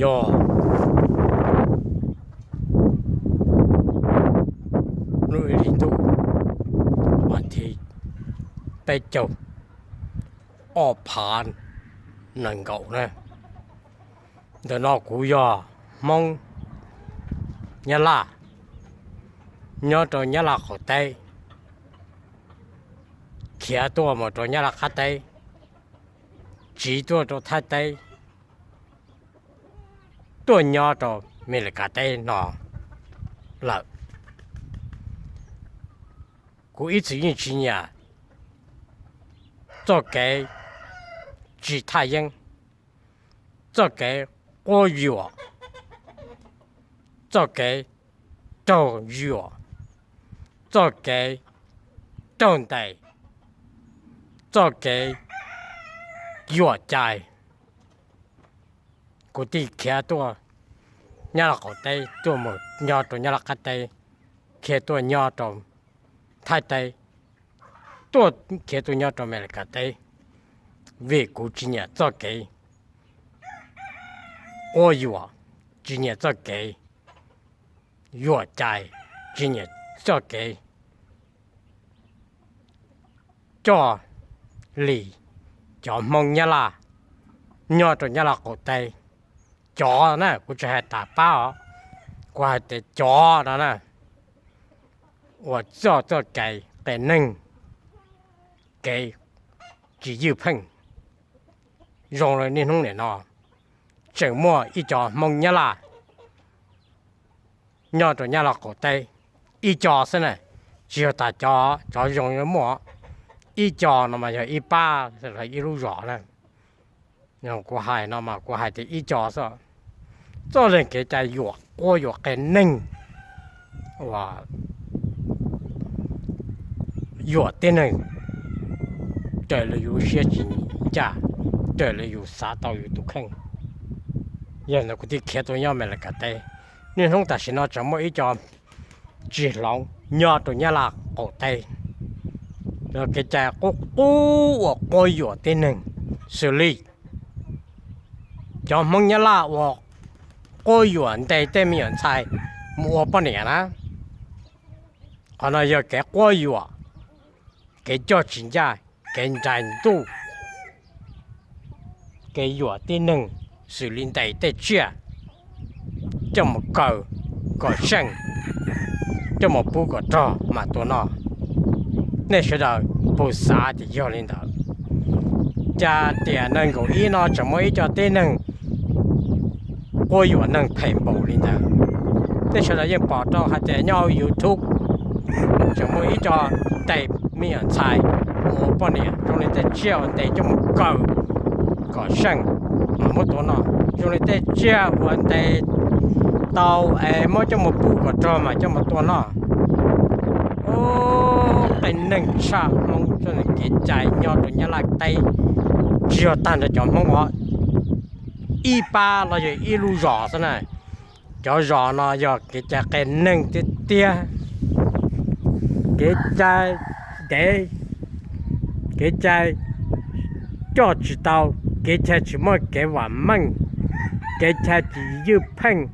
Yog lub ib hlis ntuj vas thib peb caug ob phav nees nkaum na. Ntawm no kuv yog Hmoob Nyab Laj nyob rau Nyab Laj qaum teb, khiav tuaj mus rau Nyab Laj qab teb, tsiv tuaj rau Thaib teb, tuaj nyob rau Amelikas teb no lawm. Kuv ib txwm yeej tsis nyiam txoj kev tsis thaj yeeb, txoj kev quab yuam, txoj kev raug yuam, txoj kev raug ntes, txoj kev yuam cai. Kuv thiaj khiav tuaj Nyab Laj qaum teb tuaj mus nyob rau Nyab Laj qab teb, khiav tuaj nyob rau Thaib teb, tuaj khiav tuaj nyob rau Amelikas teb, vim kuv tsis nyiam txoj kev quab yuam, tsis nyiam txoj kev yuam cai, tsis nyiam txoj kev coj li cov Hmoob Nyab Laj nyob rau Nyab Laj qaum teb. Cov na, kuv tsis hais tas pab os, kuv hais tias cov no na, uas txoj txoj kev qias neeg, kev tsis ywj pheej. Zoo li niaj hnub nim no tseem muaj ib co Hmoob Nyab Laj nyob rau Nyab Laj qaum teb ib co xwb na, tsis yog tas cov, cov zoo muaj ib co no mas yog ib pab, ib lub zos na. Kuv hais no mas kuv hais tias ib co xwb. Txoj leeg kev cai yuam quab yuam qias neeg, uas yuam tib neeg raws li yus siab tsis ncaj, raws li yus xav tau yus tus kheej. Yog ntawd kuv thiaj khiav tuaj nyob Amelikas teb. Niaj hnub tam sim no tseem muaj ib co tsis hloov nyob rau Nyab Laj qaum teb, kev cai qub qub uas quab yuam tib neeg xws li cov Hmoob Nyab Laj uas quab yuam ntes tej me nyuam ntxhais mus ua poj niam na. Qhov no yog kev quab yuam, kev coj tsis ncaj, kev nrais ntuj, kev yuam tib neeg xws li ntes tej tsiaj coj mus kaw kom seej, coj mus pub kom rog mam tua noj. Nej sawv daws puas xav tias yog li ntawd? Cas tiam nees nkaum ib no tseem muaj ib co tib neeg quab yuam neeg phem npaum li ntawd? Nej sawv daws yeej pom rau hais tias nyob hauv YouTube tseem muaj ib co ntes me nyuam ntxhais mus ua poj niam zoo li tej tsiaj uas ntes coj mus kaw kom seej mas muab tua noj, zoo li tej tsiaj uas ntes tau es muab coj mus pub kom rog mas coj mus tua noj. Qias neeg tshaj Hmoob txoj kev cai nyob rau Nyab Laj teb, tsis yog tag nrho cov Hmoob os, ib pab los yog ib lub zos xwb na. Cov zos no yog kev cai qias neeg tiag tiag, kev cai ntev, kev cai coj tsis tau, kev cai tsis muaj kev vam meej, kev cai tsis ywj pheej,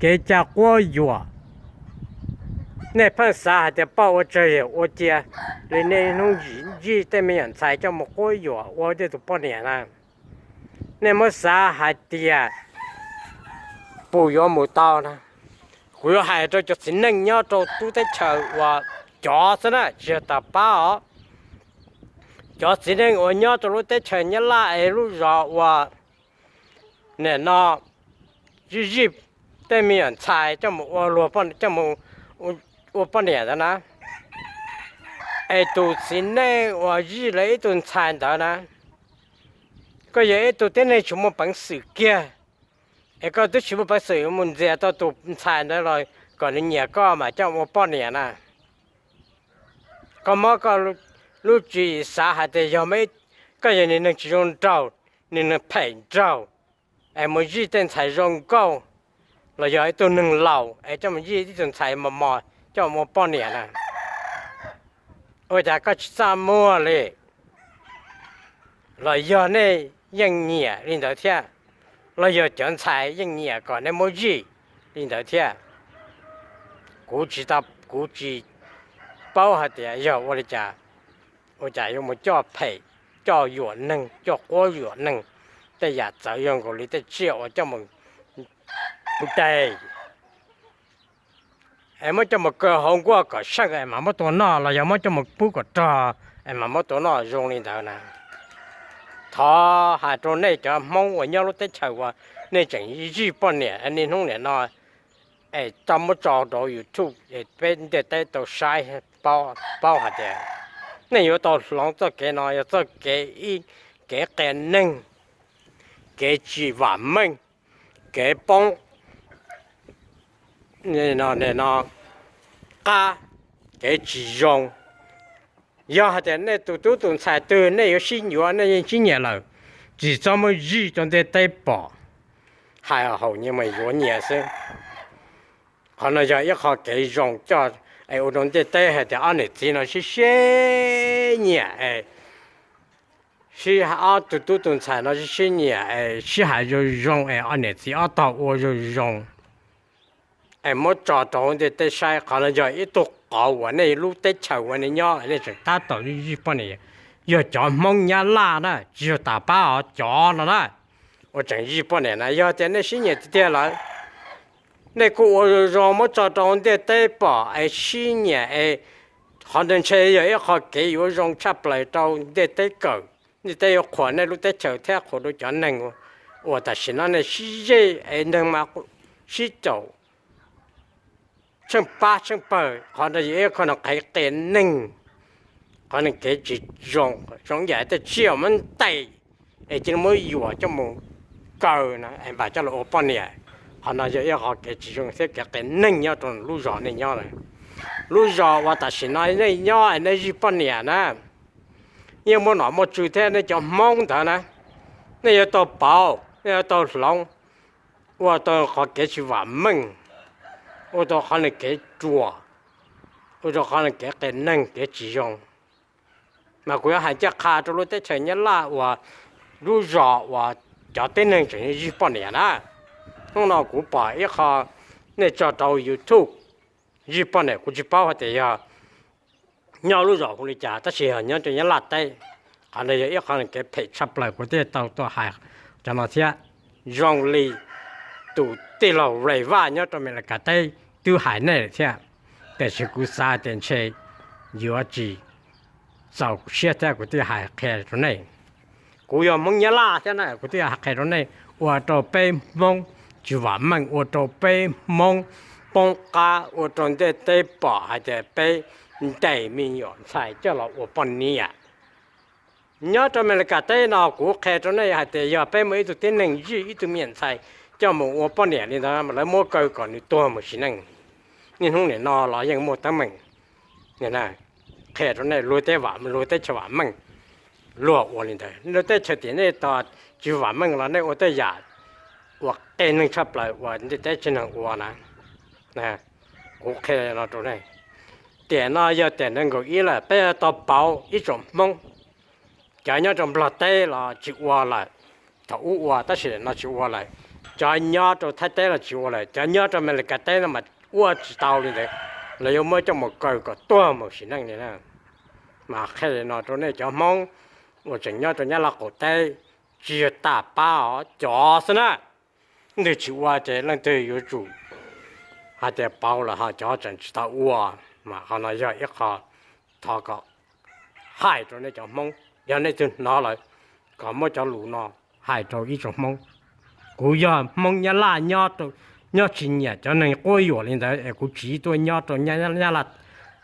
kev cai quab yuam. Nej pheej xav hais tias poj ua tsawg yawm ua cia li nej hnub zij tej me nyuam ntxhais coj mus quab yuam ua tej tus poj niam na. Nej muab xav hais tias puas yuav mus tau na. Kuv yuav hais rau cov txiv neej nyob rau lub teb chaws uas cov xwb na, tsis yog tas pab os. Cov txiv neej uas nyob rau lub teb chaws Nyab Laj es lub zos uas nim no zij zij tej me nyuam ntxhais coj mus ua luag, coj mus ua poj niam ntawd na, es tus txiv neej uas zij lawv ib tug ntxhais ntawd na, koj yog ib tug tib neeg tsis muaj peev xwm kiag, es koj twb tsis muaj peev xwm yuav mus ntxias tau tus ntxhais ntawd los kom nws nyiam koj mas coj ua poj niam na. Koj muab koj lub tswv yim xav hais tias yog, koj yog nws neeg tsis zoo nraug, nws neeg phem nraug, es mus zij tej ntxhais zoo nkauj, los yog ib tug neeg laus es coj mus zij ib tug ntxhais mos mos coj mus ua poj niam na. Ua cas koj tsis txaj muag li? Los yog nej yeej nyiam li ntawd thiab? los yog cov ntxhais yeej nyiam kom nej muab zij li ntawd thiab. Kuv tsis tau, kuv tsis paub hais tias yog ua li cas, ua cas yuav mus coj phem, coj yuam neeg, coj quab yuam neeg, tej yam txawv yog nkaus li tej tsiaj uas coj mus ntes es muab coj mus kaw hauv nkuaj kom seej es mam muab tua noj, los yog muab coj mus pub kom rog es mam muab tua noj zoo li ntawd na. Thov hais rau nej cov Hmoob uas nyob lub teb chaws uas nej tseem zij poj niam niaj hnub niam no es tau muab tso rau YouTube es peb ntiaj teb tau saib paub hais tias nej yuav tau hloov txoj kev no yog txoj kev ib, kev qias neeg, kev tsis vam meej, kev poob no qab, kev tsis zoo. Yog hais tias nej tus tub tus ntxhais twg nej yuav sib yuav nej yeej sib nyiam lawm, tsis txhob muab zij rau ntiaj teb pom, hais haum nyias mas yuav nyias xwb. Qhov no yog ib qho kev zoo coj es ua rau ntiaj teb hais tias ob niam txiv no sib sib nyiam es sib, ob tug tub tus ntxhais no sib sib nyiam es sib hais zoo zoo es ob niam txiv ob tog ua zoo zoo es muab tso rau ntiaj teb saib. Qhov no yog ib tug qauv uas nej lub teb chaws uas nej nyob nej tseem tab tom zij poj niam, yog cov Hmoob Nyab Laj na, tsis yog tas pab os, cov no na uas tseem zij poj niam na. Yog tias nej sib nyiam tiag tiag lawm, nej kuj ua zoo zoo muab tso rau ntiaj teb pom es sib nyiam es qhov ntawd ntshe yog ib qho kev yuav zoo tshaj plaws rau ntiaj teb kawm. Ntiaj teb yuav qhuas nej lub teb chaws thiab qhuas rau cov neeg uas tam sim no nej sib zij es neeg mas sib caum tsheej pab tsheej pawg. Qhov no yog ib qho no kev qias neeg, qhov no kev tsis zoo, zoo yam tej tsiaj muab ntes es cia li muab yuam coj mus kaw na es npam coj los ua poj niam. Qhov no yog ib qho kev tsis zoo thiab kev qias neeg nyob rau lub zos nej nyob lawm. Lub zos uas tam sim no nej nyob es nej zij poj niam na, yeej muaj nom muaj tswv thiab nej cov Hmoob ntawd na, nej yuav tau pauv, nej yuav tau hloov, ua rau qhov kev tsis vam meej, ua rau qhov nws kev ruam, ua rau qhov nws kev qias neeg kev tsis zoo. Mas kuv yuav hais ncaj qha rau lub teb chaws Nyab Laj uas lub zos uas cov tib neeg tseem zij poj niam na. Hnub no kuv pom ib qho nej tso rau YouTube zij poj niam, kuv tsis paub hais tias yog nyob lub zos hu li cas tab sis yog nyob rau Nyab Laj teb. Qhov no yog ib qho kev phem tshaj plaws kuv thiaj tau tuaj hais cov no thiab. Zoo li tus tij laug Ray Vaj nyob rau Amelikas teb twb hais nej lawm thiab, tiam sis kuv xav tias ntshe yuav tsis txaus siab thiab kuv thiaj hais qhia rau nej. Kuv yog Hmoob Nyab Laj thiab na, kuv thiaj hais qhia rau nej, ua rau peb Hmoob tsis vam meej, ua rau peb Hmoob poob qab, ua rau ntiaj teb pom hais tias peb ntes me nyuam ntxhais coj los ua poj niam. Nyob rau Amelikas teb no kuv qhia rau nej hais tias yog peb muaj ib tug tib neeg zij ib tug me nyuam ntxhais coj mus ua poj niam li ntawd, lawv muab kaw kom nws tuag mus sim neej. Niaj hnub nim no los yeej muaj teeb meem. Qhia rau nej, luag teb chaws vam meej, luag ua li ntawd. Luag teb chaws tias nej tsis vam meej los nej ua tej yam uas qias neeg tshaj plaws uas ntiaj teb tsis neeg ua na. Kuv qhia no rau nej, tiam no yog tiam nees nkaum ib lawm, peb yuav tau pauv ib tsoom Hmoob. Cov nyob rau Nplog teb los tsis ua lawm, thaum ub ua tab sis no tsis ua lawm. Cov nyob rau Thaib teb los tsis ua lawm, cov nyob rau Amelikas teb no mas ua tsis tau li ntawd, lawv yuav muab coj mus kaw kom tuag mus sim neej li na. Mas qhia li no rau nej cov Hmoob uas tseem nyob rau Nyab Laj qaum teb, tsis yog tas pab os, cov xwb na. Leej twg tsis ua ces leej twg yuav tsum hais tias pauv lawm ho cov tseem tsis tau ua. Mas qhov no yog ib qho thov kom hais rau nej cov Hmoob, yog nej twg hnov lawm kom muab cov lus no hais rau ib tsoom Hmoob. Kuv yog Hmoob Nyab Laj nyob tsis nyiam cov neeg quab yuam li ntawd es kuv tsiv tuaj nyob rau Nyab Laj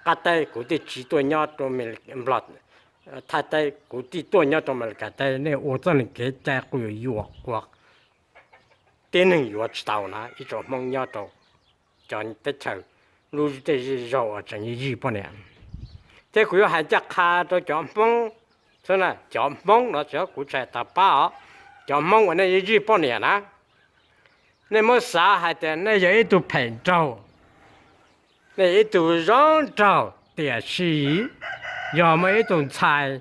qab teb, kuv thiaj tsiv tuaj nyob rau Nplog, Thaib teb, kuv thiaj tuaj nyob rau Amelikas teb. Nej ua txoj kev cai quab yuam quas tib neeg yuav tsis tau na ib tsoom Hmoob nyob rau cov teb chaws lub tej zej zog uas tseem zij poj niam. Thiab kuv yuav hais ncaj qha rau cov Hmoob xwb na, cov Hmoob no tsis yog kuv tsis hais tas pab os, cov Hmoob uas nej yuav zij poj niam na, nej muab xav hais tias nej yog ib tug phem nraug, nej yog ib tug zoo nraug, tiam sis yog muaj ib tug ntxhais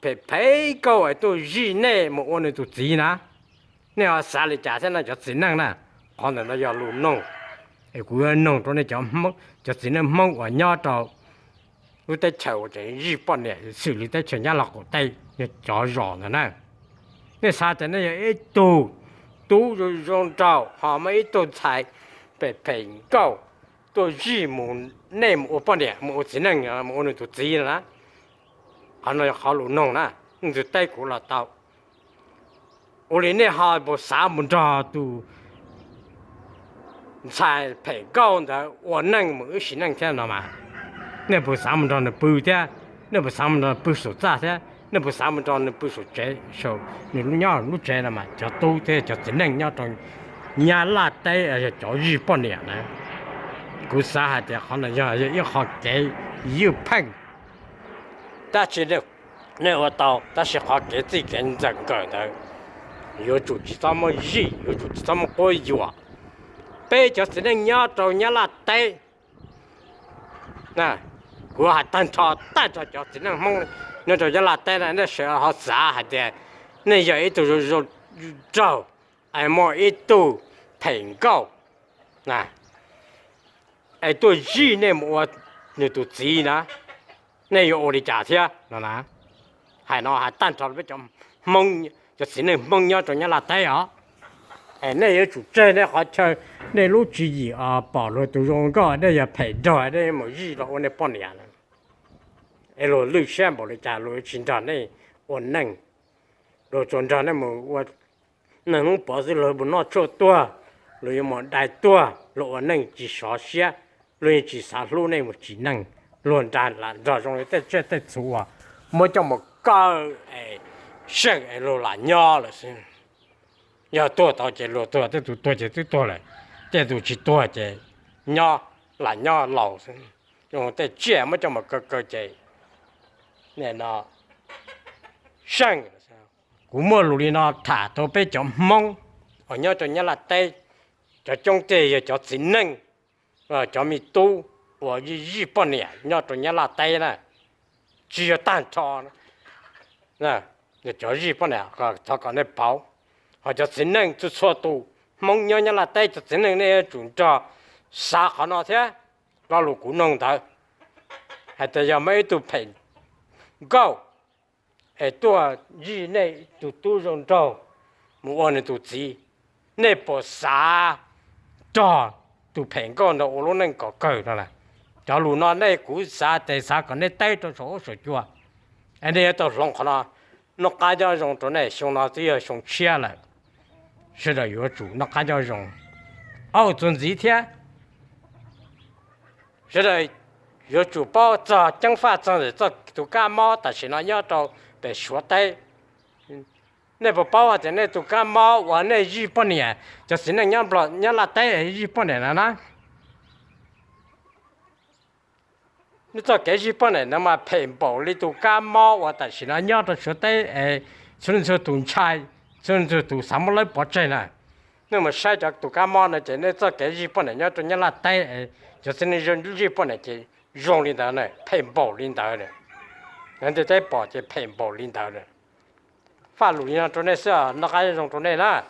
phem phem kauj es tuaj zij nej mus ua nws tus txiv na, Nej ho xav li cas thiab no cov txiv neej na? Qhov ntawm no yog lus noog, es kuv yuav noog rau nej cov Hmoob, cov txiv neej Hmoob uas nyob rau lub teb chaws uas tseem zij poj niam xws li teb chaws Nyab Laj qaum teb, cov zos ntawd na. Nej xav tias nej yog ib tug tub zoo zoo nraug ho muaj ib tug ntxhais phem phem nkauj tuaj zij mus, nej mus ua poj niam, mus ua txiv neej, mus ua nws tus txiv no na. Qhov no yog qhov lus noog na, nej teb kuv los tau. Ua li nej ho puas xav mus nrog tus ntxhais phem nkauj ntawd ua neej mus wb sim neej thiab no mas? Nej puas xav mus nrog nws pw thiab? Nej puas xav mus nrog nws pw saum txaj thiab? Nej puas xav mus nrog nws pw saum tsev, nws lub nyob lub tsev no mas? Cov tub thiab cov txiv neej nyob rau Nyab Laj teb yog cov zij poj niam na. Kuv xav hais tias qhov ntawd yog ib qho kev ywj pheej. Tab sis nej ua tau, tab sis qhov kev txij kev ntxeem nkawm ntawd yuav tsum tsis txhob muab zij, yuav tsum tsis txhob muab quab yuam. Peb cov txiv neej nyob rau Nyab Laj teb, kuv hais tag nrho, tag nrho cov txiv neej Hmoob nyob rau Nyab Laj teb na, nej sawv ho xav hais tias nej yog ib tug zoo zoo nraug, es muaj ib tug phem nkauj, es tuaj zij nej mus ua nws tus txiv na, nej yuav ua li cas thiab no na? Hais no hais tag nrho peb cov Hmoob, cov txiv neej Hmoob nyob rau Nyab Laj teb os. Es nej yuav tsum tseg nej qhov chaw, nej lub tswv yim pom luag tus zoo nkauj nej yog phem nraug nej mus zij los ua nej poj niam na. Es luag lwj siab npaum li cas luag yuav tsis nrog nej ua neej. Luag tsuas nrog nej mus ua neeg hnub pov xwb, luag mus noj tshuaj tuag, luag yuav mus dai tuag, luag ua neej tsis sov siab, luag yeej tsis xav hlub nej mus tsim neej. Luag nrog zoo li tej tsiaj tej txhu uas muab coj mus kaw es seej es luag lam nyob lawm xwb. Yog tuag tau ces luag tuag, tej tus tuag ces twb tuag lawm, tej tus tsis tuag ces nyob, lam nyob laus xwb. Zoo tej tsiaj muab coj mus kaw kaw ces no seej. Kuv muaj lus li no tham rau peb cov Hmoob uas nyob rau Nyab Laj teb, cov coob tiag yog cov txiv neej, cov me tub uas zij poj niam nyob rau Nyab Laj teb na, tsis yog tag nrho cov zij poj niam, thov kom nej paub. Ho cov txiv neej txhua txhua tus Hmoob nyob Nyab Laj teb, cov txiv neej nej yuav tsum nrog xav qhov no thiab. Lo lus kuv noog ntawd hais tias yog muaj ib tug phem nkauj es tuaj zij nej tus tub zoo nraug mus ua nws tus txiv, nej puas xav nrog tus phem nkauj ntawd ua lub neej kom kawg no na? Cov lus no nej, kuv xav tes xav kom nej teb rau saum huab saum cua, es nej yuav tau hloov qhov no. Noj qab nyob zoo rau nej, xyoo no twb yog xyoo tshiab lawm, sawv daws yuav tsum noj qab nyob zoo. Auj, txuas ntxiv thiab, sawv daws yuav tsum paub txog ceeb faj txog ntawm txoj tus kab mob tam sim no nyob rau pem Suav teb. Nej puas paub hais tias nej tus kab mob uas nej zij poj niam, cov txiv neej nyob Nplog, nyob Laj teb zij poj niam no na, nej txoj kev zij poj niam no mas phem npaum li tus kab mob uas tam sim no nyob rau Suav teb es txhua leej txhua tus ntshai, txhua leej txhua tus xav muab lawv pov tseg na. Nej mus saib cov tus kab mob no ces nej txoj kev zij poj niam nyob rau Nyab Laj teb, cov txiv neej zij poj niam ces zoo li ntawd na, phem npaum li ntawd. Ntiaj teb pom ces phem npaum li ntawd. Faj lus li no rau nej xwb, noj qab nyob zoo rau nej na.